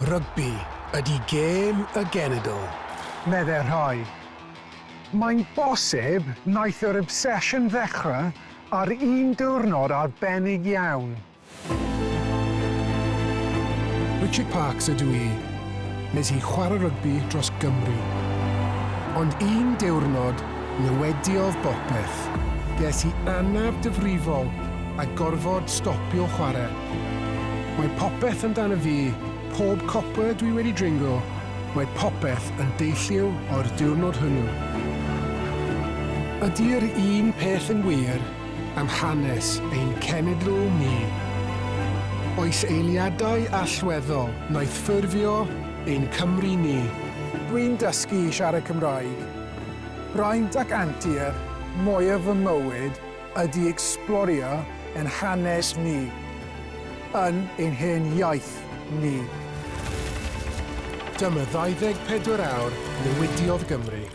Rygbi ydy gêm y genedl. Meddai rhai. Mae'n bosib wnaeth yr obsesiwn ddechrau ar un diwrnod arbennig iawn. Richard Parks ydw i. Nes i chwarae rygbi dros Gymru. Ond un diwrnod, newidiodd bopeth. Ges i anaf difrifol a gorfod stopio chwarae. Mae popeth amdano fi, pob copa dwi wedi dringo, mae popeth yn deillio o'r diwrnod hwnnw. Ydy'r un peth yn wir am hanes ein cenedl ni? Oes eiliadau allweddol wnaeth ffurfio ein Cymru ni? Dwi'n dysgu i siarad Cymraeg. Braint ac antur mwyaf fy mywyd ydy ecsblorio ein hanes ni, yn ein hen iaith ni. Dyma 24 awr newidiodd Gymru.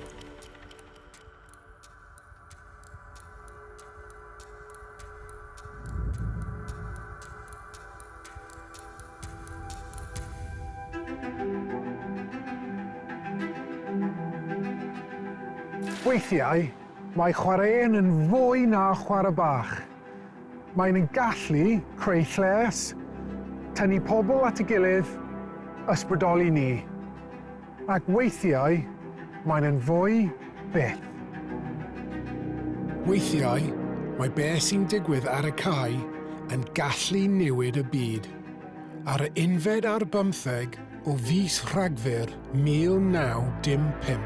Weithiau, Mae chwaraeon yn fwy na chwarae bach. Mae'n yn gallu creu lles, tynnu pobl at ei gilydd, ysbrydoli ni. Ac weithiau, mae'n yn fwy byth. Weithiau, mae beth sy'n digwydd ar y cae yn gallu newid y byd. Ar y unfed ar bymtheg o fis Rhagfyr 1915,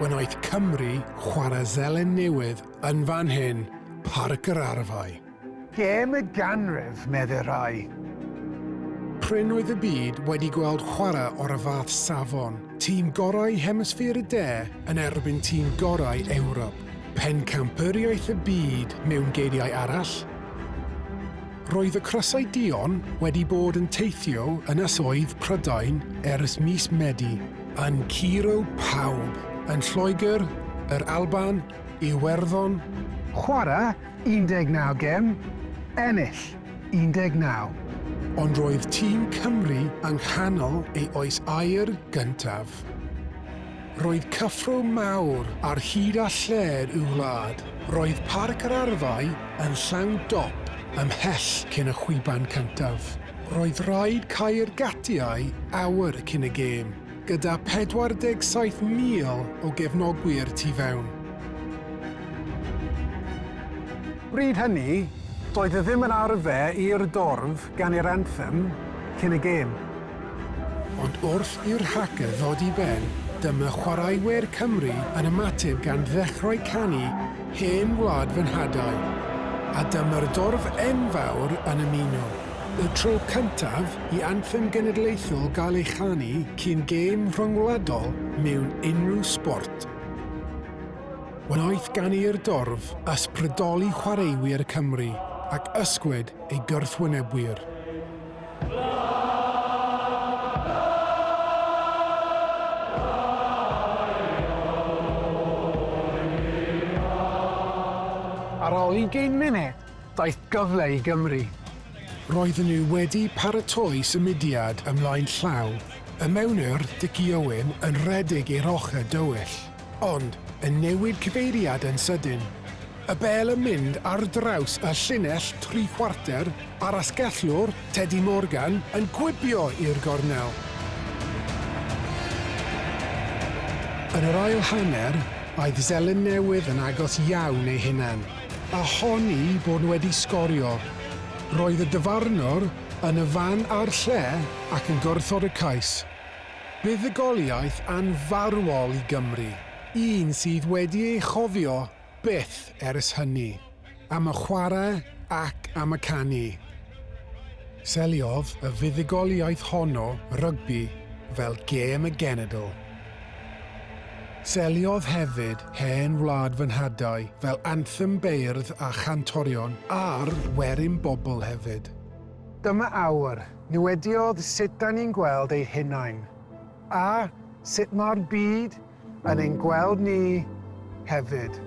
wnaeth Cymru chwarae Seland Newydd yn fan hyn, Parc yr Arfau. Gêm y ganrif, medde rhai. Prin oedd y byd wedi gweld chwarae o'r fath safon, tîm gorau Hemisffer y De yn erbyn tîm gorau Ewrop. Pencampwriaeth y byd mewn geiriau arall. Roedd y Crysau Duon wedi bod yn teithio ynysoedd Prydain ers mis Medi, yn curo pawb, yn Lloegr, yr Alban, Iwerddon. Chwarae 19 gem, ennill 19. Ond roedd tîm Cymru yng nghanol ei oes aur gyntaf. Roedd cyffro mawr ar hyd a lled y wlad. Roedd Parc yr Arfau yn llawn dop ymhell cyn y chwiban cyntaf. Roedd rhaid cau'r gatiau awr cyn y gêm, gyda 47,000 o gefnogwyr tu fewn. Bryd hynny, doedd e ddim yn arfer i'r dorf ganu'r anthem cyn y gêm. Ond wrth i'r hacker ddod i ben, dyma chwaraewyr Cymru yn ymateb gan ddechrau canu Hen Wlad Fy Nhadau. A dyma'r dorf enfawr yn ymuno. Y tro cyntaf i anthem genedlaethol gael ei chanu cyn gêm rhyngwladol mewn unrhyw sbort. Wnaeth ganu'r dorf ysbrydoli chwaraewyr Cymru ac ysgwyd ei gwrthwynebwyr. Ar ôl ugain munud, daeth gyfle i Gymru. Roedden nhw wedi paratoi symudiad ymlaen llaw, y mewnwr, Dickie Owen, yn rhedeg i'r ochr dywyll, ond yn newid cyfeiriad yn sydyn. Y bêl yn mynd ar draws y llinell tri-chwarter a'r asgellwr, Teddy Morgan, yn gwibio i'r gornel. Yn yr ail hanner, aeth Seland Newydd yn agos iawn ei hunan, a honni bod nhw wedi sgorio. Roedd y dyfarnwr yn y fan a'r lle ac yn gwrthod y cais. Buddugoliaeth anfarwol i Gymru, un sydd wedi ei chofio byth ers hynny, am y chwarae ac am y canu. Seliodd y fuddugoliaeth honno rygbi fel gêm y genedl. Seliodd hefyd Hen Wlad Fy Nhadau fel anthem beirdd a chantorion a'r werin bobl hefyd. Dyma awr newidiodd sut 'da ni'n gweld ein hunain, a sut mae'r byd yn ein gweld ni hefyd.